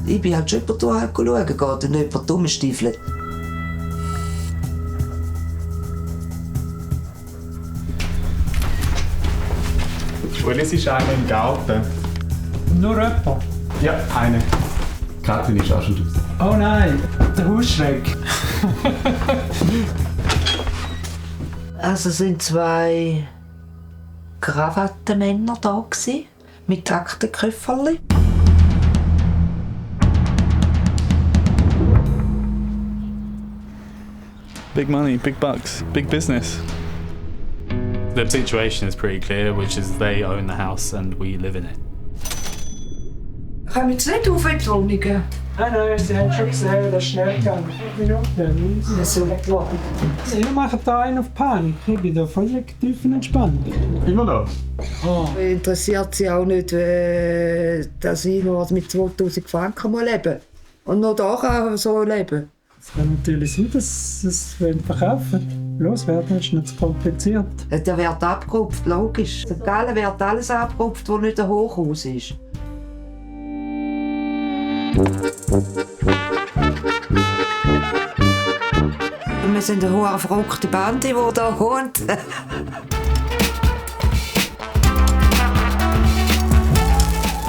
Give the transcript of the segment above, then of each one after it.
Ich bin halt schon über die Wahrheit schauen, geht und nicht über dumme Stiefel. Und es ist einer im Garten. Nur jemand? Ja, eine. Katrin ist auch schon draußen. Oh nein, der Hausschreck. Also sind 2 Krawattenmänner da gsi, mit Aktenköfferli. Big money, big bucks, big business. The situation is pretty clear, which is they own the house and we live in it. Kommen Sie nicht auf in die Wohnungen? Nein, Sie haben schon gesehen, das ist schnell gegangen. 5 Minuten. So, Ihr macht da einen auf Panik. Ich bin da voll tiefenentspannt. Immer noch? interessiert Sie auch nicht, dass ich nur mit 2000 Franken leben muss. Und noch da kann so leben. Es kann natürlich sein, dass Sie es verkaufen. Loswerden ist nicht zu kompliziert. Der wird abgerupft, logisch. In St. Gallen wird alles abgerupft, wo nicht ein Hochhaus ist. Wir sind eine hohe verrückte Bande, die hier wohnt. I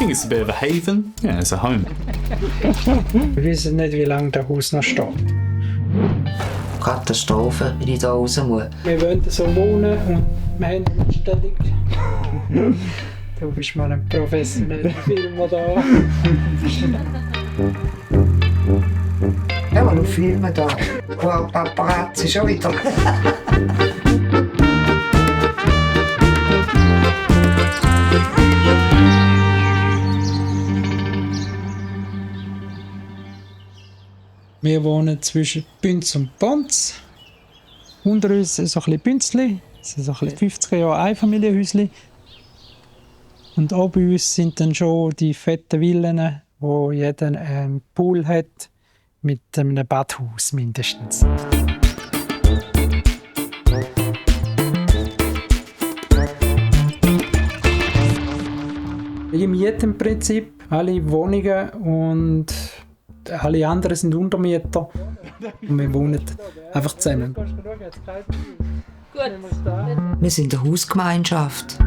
think it's a bit of a haven. Yeah, it's a home. Wir wissen nicht, wie lange das Haus noch steht. Katastrophe, wenn ich hier raus muss. Wir wollen so wohnen und wir haben eine Stellung. Du bist mal ein professioneller Filmer da. Ja, noch filmen da. Wow, Paparazzi schon wieder. Wir wohnen zwischen Bünz und Bonz. Unter uns so ein bisschen Bünzli, so ein bisschen 50er Jahre Einfamilienhäuschen. Und oben bei uns sind dann schon die fetten Villen, wo jeder einen Pool hat, mit einem Badhaus mindestens. Ich miete im Prinzip alle Wohnungen und alle anderen sind Untermieter. Und wir wohnen einfach zusammen. Wir sind eine Hausgemeinschaft.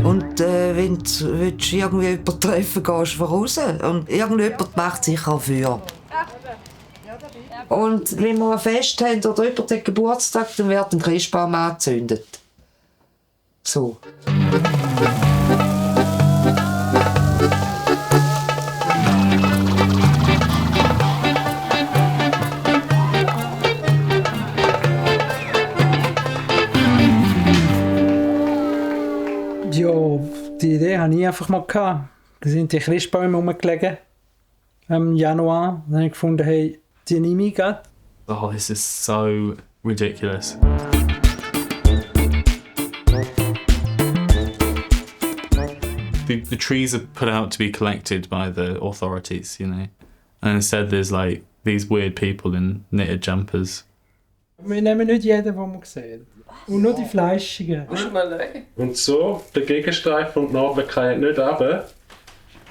Und wenn du irgendwie jemanden treffen gehst du raus. Und irgendjemand macht sich auch für. Und wenn wir ein Fest haben oder über den Geburtstag, dann wird ein Christbaum angezündet. So. Ja, die Idee hatte ich einfach mal. Da sind die Christbäume rumgelegen im Januar. Dann habe ich gefunden, hey, die nehme ich gerade. Oh, this is so ridiculous. The trees are put out to be collected by the authorities, you know. And instead there's like these weird people in knitted jumpers. Wir nehmen nicht jeden, den wir sehen. Und nur die Fleischigen. Und so, der Gegenstreifen und die Narbe fallen nicht runter.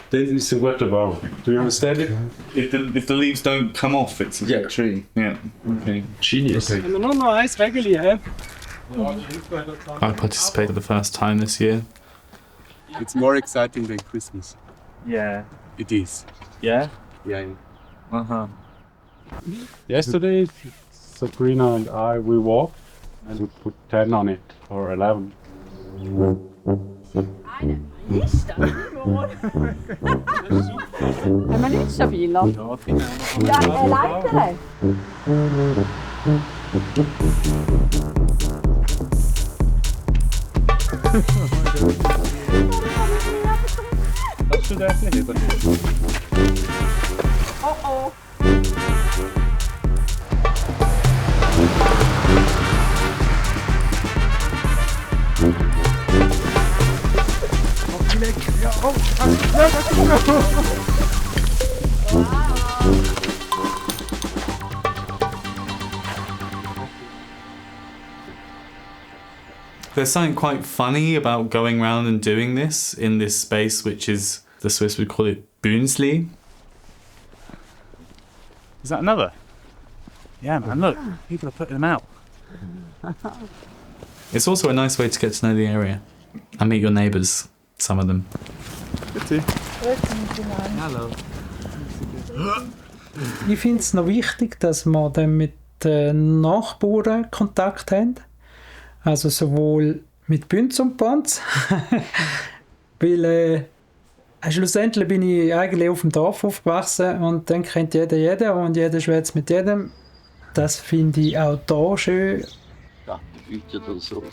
Dann ist es ein guter Baum. Do you understand it? If the leaves don't come off, it's a Yeah. tree. Yeah. Okay. Genius. Wenn wir nur noch ein Wägeli haben. I participated for the first time this year. It's more exciting than Christmas. Yeah. It is. Yeah? Yeah. Uh-huh. Yesterday, Sabrina and I, we walked and we put 10 on it, or 11. Haben wir nicht so viel? Ja, Leiter. Hast du das nicht? Oh oh. There's something quite funny about going around and doing this in this space, which is, the Swiss would call it Bünzli. Is that another? Yeah, man, look. People are putting them out. It's also a nice way to get to know the area and meet your neighbours, some of them. Bitte. Hello. Ich finde es noch wichtig, dass wir dann mit den Nachbarn Kontakt haben. Also sowohl mit Bünz und Panz. Weil schlussendlich bin ich eigentlich auf dem Dorf aufgewachsen und dann kennt jeder jeden und jeder schwätzt mit jedem. Das finde ich auch hier schön.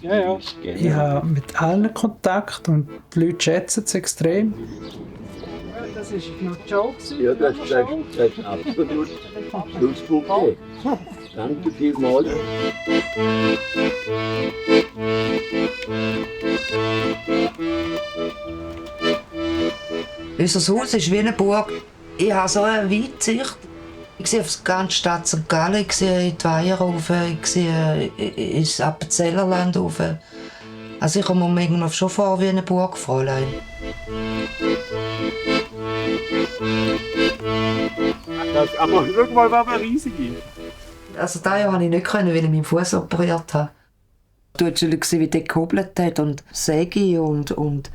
Ja. Ich habe mit allen Kontakt und die Leute schätzen es extrem. Das ist noch Joke. Ja, das ist absolut Schlussproblem. Danke vielmals. Unser Haus ist wie eine Burg. Ich habe so eine Weitsicht. Ich sehe auf die ganze Stadt St. Gallen, ich sehe in die Weiher rauf, ich sehe ins Appenzellerland rauf. Also ich komme mir irgendwie schon vor wie eine Burgfräulein. Aber schau mal, was eine riesige. Also dieses Jahr konnte ich nicht, weil ich meinen Fuß operiert habe. Du hast gesehen, wie der gehobelt hat und Säge und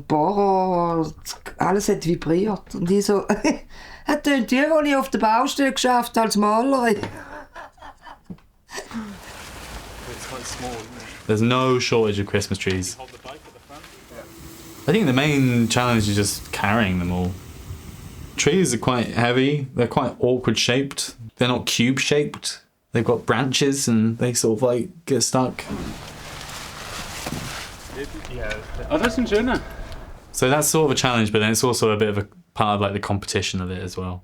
Bohrer, alles hat vibriert. Und ich so, das tönt wie, als ich auf der Baustelle geschafft habe als Malerin. There's no shortage of Christmas trees. I think the main challenge is just carrying them all. Trees are quite heavy, they're quite awkward shaped, they're not cube shaped. They've got branches and they sort of like get stuck. Oh, das ist ein schöner. So that's sort of a challenge, but then it's also a bit of a part of like the competition of it as well.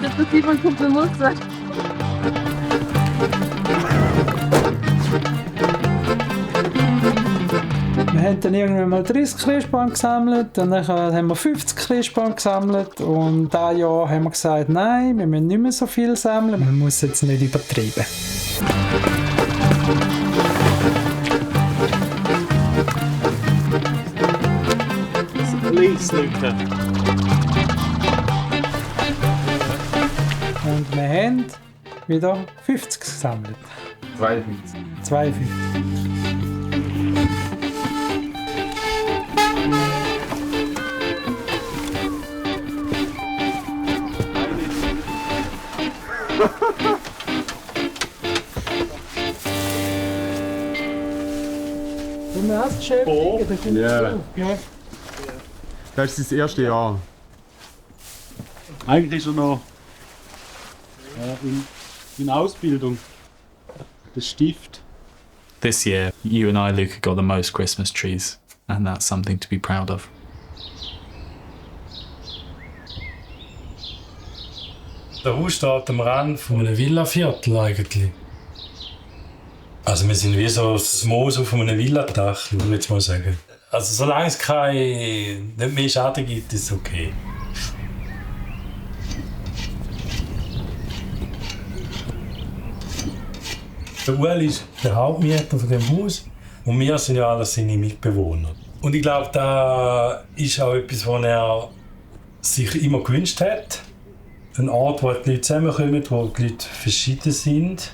Das sieht man kommt Muster. Wir haben dann irgendwann mal 30 Christbäume gesammelt, und dann haben wir 50 Christbäume gesammelt und dieses Jahr haben wir gesagt, nein, wir müssen nicht mehr so viel sammeln, man muss jetzt nicht übertreiben. Please, Luca. Und wir haben wieder 50 gesammelt. 52. Und wir haben es beschäftigt. Ja. Das ist das erste Jahr. Eigentlich ist er noch in Ausbildung. Der Stift. This year, you and I, Luca, got the most Christmas trees, and that's something to be proud of. Der Haus steht am Rand von einem Villaviertel eigentlich. Also wir sind wie so das Moos auf einem Villadach, würde ich mal sagen. Also solange es nicht mehr Schaden gibt, ist es okay. Der Ueli ist der Hauptmieter von dem Haus und wir sind ja alle seine Mitbewohner. Und ich glaube, da ist auch etwas, was er sich immer gewünscht hat. Ein Ort, wo die Leute zusammenkommen, wo die Leute verschieden sind.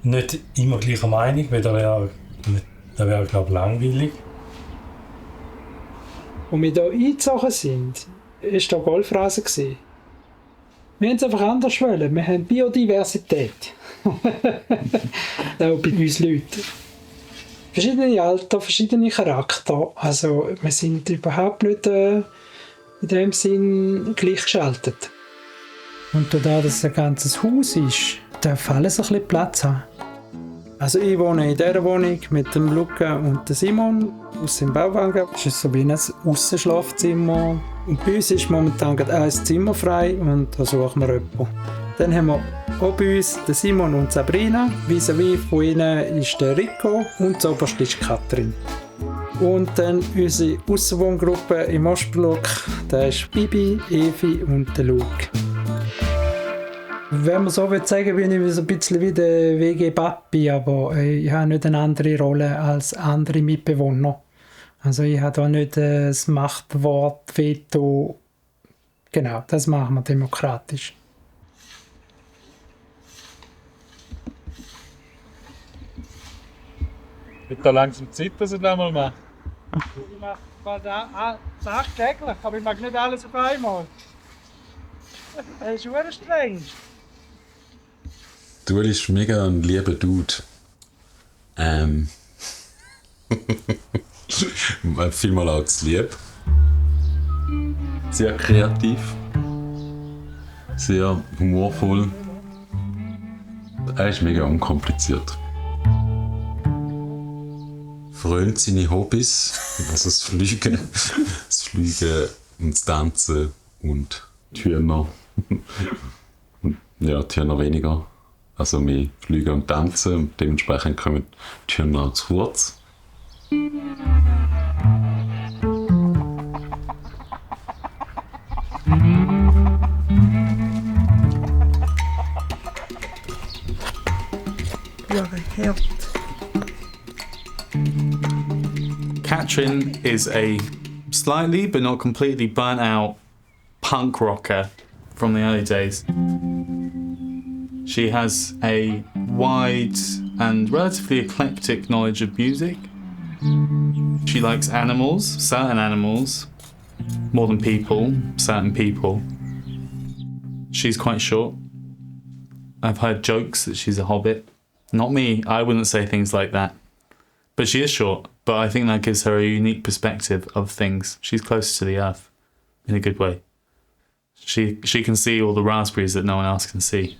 Nicht immer gleicher Meinung, weil das wäre, glaube ich, langweilig. Als wir hier eingezogen sind, war hier Golfrasen. Wir haben es einfach anders wollen. Wir haben Biodiversität. Auch bei uns Leuten. Verschiedene Alter, verschiedene Charakter. Also wir sind überhaupt nicht in dem Sinn gleichgeschaltet. Und dadurch, dass es ein ganzes Haus ist, darf alles ein bisschen Platz haben. Also ich wohne in dieser Wohnung mit dem Luca und dem Simon aus dem Bauwagen. Es ist so wie ein Aussenschlafzimmer. Und bei uns ist momentan gerade ein Zimmer frei und da suchen wir jemanden. Dann haben wir auch bei uns den Simon und Sabrina. Vis-à-vis von ihnen ist der Rico und zuoberst ist Katrin. Und dann unsere Aussenwohngruppe im Ostblock, da ist Bibi, Evi und der Luke. Wenn man so will sagen, bin ich so ein bisschen wie der WG-Papi, aber ich habe nicht eine andere Rolle als andere Mitbewohner. Also ich habe da nicht das Machtwort, Veto. Genau, das machen wir demokratisch. Wird da langsam Zeit, dass ich das mal mache? Ich mache Sachen täglich, aber ich mag nicht alles auf einmal. Das ist sehr streng. Du bist mega ein lieber Dude. Vielmal auch zu lieb. Sehr kreativ. Sehr humorvoll. Er ist mega unkompliziert. Frönt seine Hobbys, also das Fliegen und das Tanzen und die Hühner. Ja, die Hühner weniger. Also mehr Fliegen und Tanzen und dementsprechend kommen die Hühner auch zu kurz. Katrin is a slightly but not completely burnt out punk rocker from the early days. She has a wide and relatively eclectic knowledge of music. She likes animals, certain animals, more than people, certain people. She's quite short. I've heard jokes that she's a hobbit. Not me, I wouldn't say things like that. But she is short, but I think that gives her a unique perspective of things. She's close to the earth, in a good way. She can see all the raspberries that no one else can see.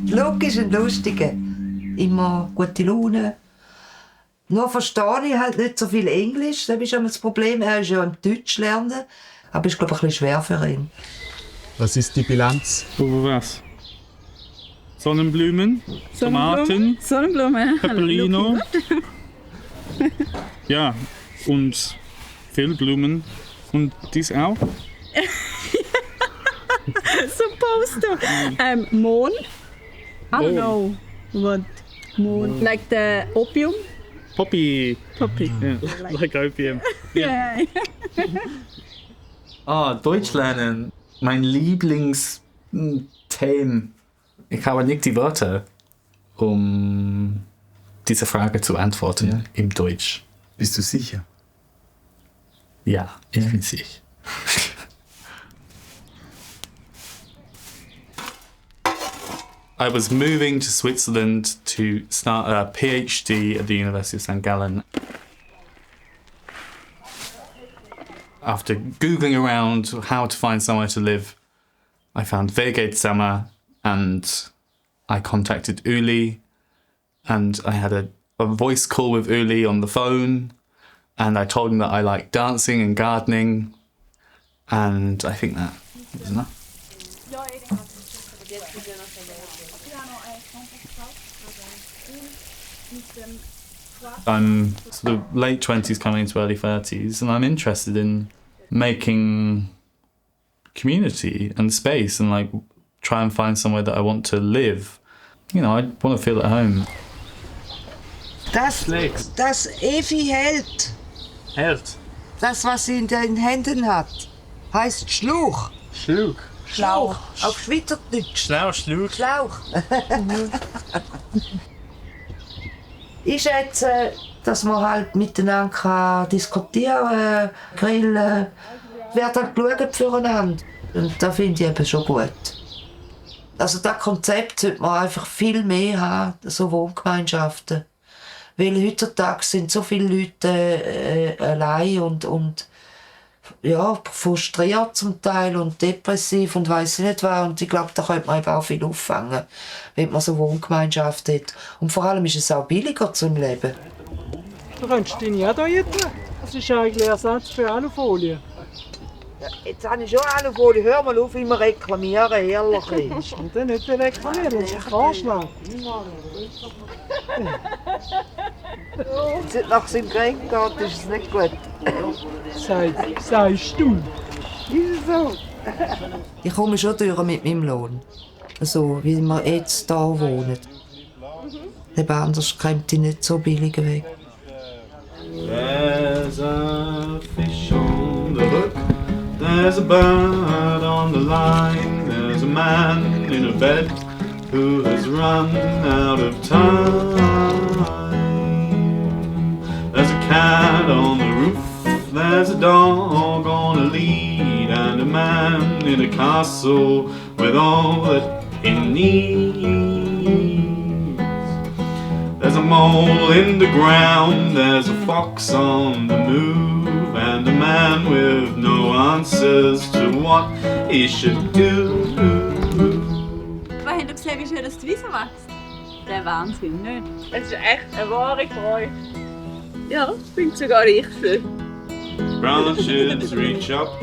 Luke ist ein Lustiger. Immer gute Laune. Nur verstehe ich halt nicht so viel Englisch. Das ist immer das Problem. Er ist ja im Deutsch lernen. Aber ist, glaube ich, ein bisschen schwer für ihn. Was ist die Bilanz? Was? Sonnenblumen, Tomaten, Sonnenblumen. Peperino. Ja, und viel Blumen. Und dies auch? Supposed to. Moon. I don't know what moon. Like the opium. Poppy. Poppy. Yeah, like opium. Yeah. Deutsch lernen. Mein Lieblingsthema. Ich habe nicht die Wörter, um diese Frage zu antworten im Deutsch. Bist du sicher? Ja, ich bin sicher. I was moving to Switzerland to start a PhD at the University of St. Gallen. After Googling around how to find somewhere to live, I found WG-Zimmer and I contacted Uli and I had a voice call with Uli on the phone and I told him that I like dancing and gardening and I think that was enough. I'm sort of late 20s coming into early 30s and I'm interested in making community and space and like try and find somewhere that I want to live. You know, I want to feel at home. Das Evi hält. Hält. Das, was sie in den Händen hat, heißt Schluch. Schlauch. Schlauch. Auf Schweizerdeutsch. Schlauch. Schlauch. Ich schätze, dass man halt miteinander kann diskutieren, grillen, wird halt geschaut füreinander. Und das finde ich eben schon gut. Also das Konzept sollte man einfach viel mehr haben, so Wohngemeinschaften. Weil heutzutage sind so viele Leute allein und ja, frustriert zum Teil und depressiv und weiss ich nicht was. Und ich glaube, da könnte man eben auch viel auffangen, wenn man so Wohngemeinschaft hat. Und vor allem ist es auch billiger zum Leben. Du könntest deine auch hier tun. Das ist eigentlich Ersatz für Alufolie. Jetzt habe ich schon eine Folie. Hör mal auf, immer reklamieren, ehrlich. Und dann nicht reklamieren, das ist ein Vorschlag. Wenn es nach seinem Krieg geht, ist es nicht gut. Sagst du? Wieso? Ich komme schon durch mit meinem Lohn. So, wie wir jetzt hier wohnen. Eben anders kommt ich nicht so billig weg. There's a fish on the hook, there's a bird on the line, there's a man in a bed who has run out of time. There's a cat on the roof, there's a dog on a lead, and a man in a castle with all that he needs. There's a mole in the ground, there's a fox on the move, and a man with no answers to what he should do. Aber habt ihr gesehen, wie schön das die Wiese wächst? Der Wahnsinn, nicht? Es ist echt eine wahre Freude. Ja, ich finde sogar ich schön. Branches reach up,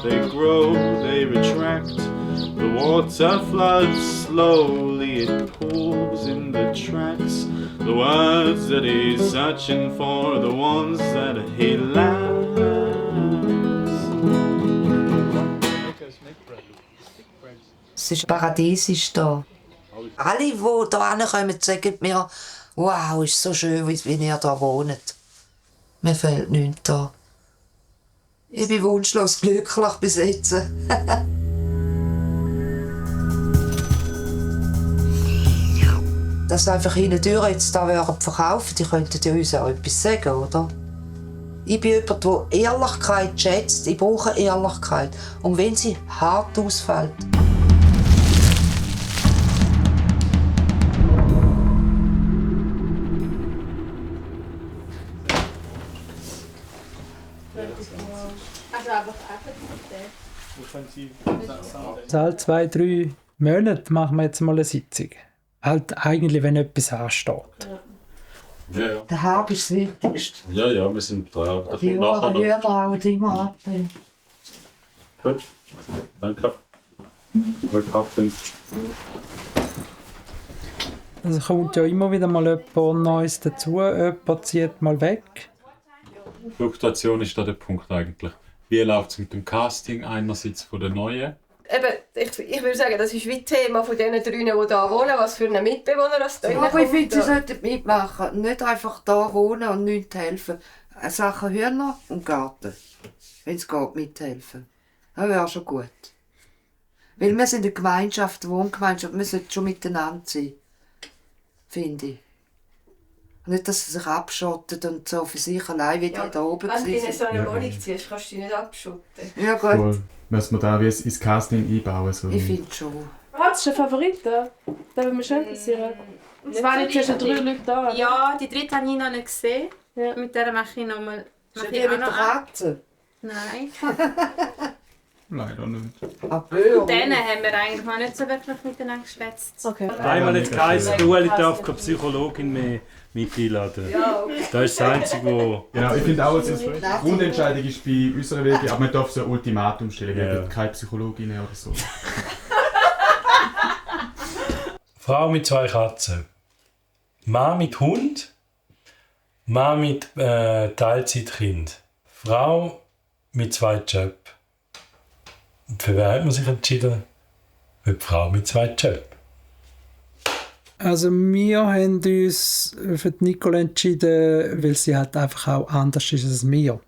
they grow, they retract. The water floods slowly, it pulls in the tracks. The words that he's searching for are the ones that he lacks. Es ist paradiesisch hier. Alle, die hier hinkommen, sagen mir, wow, ist so schön, wie ihr hier wohnt. Mir fehlt nichts hier. Ich bin wunschlos glücklich bis jetzt. Dass einfach hindurch jetzt da verkaufen, die könnten ja uns auch etwas sagen, oder? Ich bin jemand, der Ehrlichkeit schätzt. Ich brauche Ehrlichkeit. Und wenn sie hart ausfällt. Alle 2-3 Monate machen wir jetzt mal eine Sitzung. Halt eigentlich, wenn etwas ansteht. Ja, ja. Der Hab ist das Wichtigste. Ja, ja, wir sind da. Da Die kommt nachher noch. Jahre hauen immer ab. Gut. Danke. Gut, Kaffee. Also kommt ja immer wieder mal etwas Neues dazu, jemand zieht mal weg. Fluktuation ist da der Punkt eigentlich. Wie läuft es mit dem Casting einerseits von der Neuen? Eben, ich würde sagen, das ist wie das Thema von diesen 3, die hier wohnen, was für einen Mitbewohner das da Aber ich finde, sie sollten mitmachen. Nicht einfach hier wohnen und nichts helfen. Sachen Hühner und Garten. Wenn es geht, mithelfen. Das wäre schon gut. Weil wir sind eine Gemeinschaft, eine Wohngemeinschaft. Wir sollten schon miteinander sein. Finde ich. Nicht, dass sie sich abschottet und so für sich allein wie die da oben Wenn du in sind. so eine Wohnung ziehst, kannst du dich nicht abschotten. Ja gut. Cool. Müssen wir da wie ins Casting einbauen? So Ich finde schon. Hast du einen Favoriten? Das würde mich schon interessieren. Es waren jetzt schon 3 Leute da. Ja, die dritte habe ich noch nicht gesehen. Ja. Mit der mache ich nochmal. Ist die mit der Katze? Nein. Leider nicht. Und dann haben wir eigentlich noch nicht so wirklich miteinander geschwätzt. Okay. Einmal jetzt geheißen, du darf keine Psychologin mehr mit einladen. Ja, okay. Das ist das Einzige, wo... Genau, ich finde auch, die Grundentscheidung ist bei unserer Wege, aber man darf so ein Ultimatum stellen, wir haben keine Psychologin oder so. Frau mit 2 Katzen. Mann mit Hund. Mann mit Teilzeitkind. Frau mit 2 Jobs. Und für wen hat man sich entschieden? Für die Frau mit 2 Jobs. Also wir haben uns für die Nicole entschieden, weil sie halt einfach auch anders ist als wir.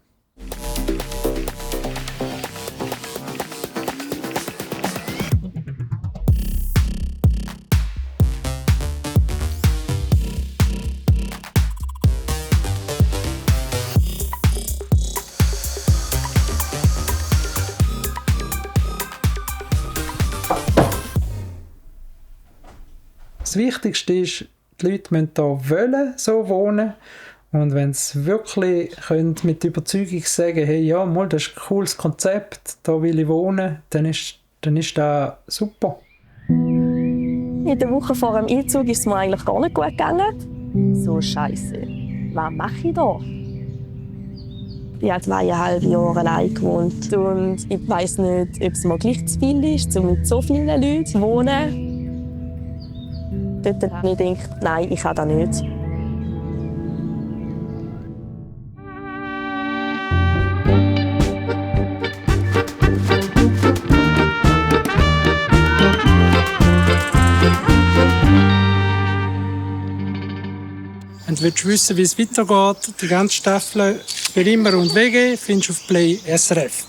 Das Wichtigste ist, die Leute müssen hier wollen, so wohnen. Und wenn sie wirklich mit Überzeugung sagen, hey, ja, mal, das ist ein cooles Konzept, da will ich wohnen, dann ist das super. In der Woche vor dem Einzug ist es mir eigentlich gar nicht gut gegangen. So Scheiße. Was mache ich da? Ich habe 2,5 Jahre allein gewohnt und ich weiss nicht, ob es mal gleich zu viel ist, um mit so vielen Leuten zu wohnen. Dort habe ich gedacht, nein, ich kann das nicht. Wenn du wissen willst, wie es weitergeht, die ganze Staffel «Für immer und WG» findest du auf Play SRF.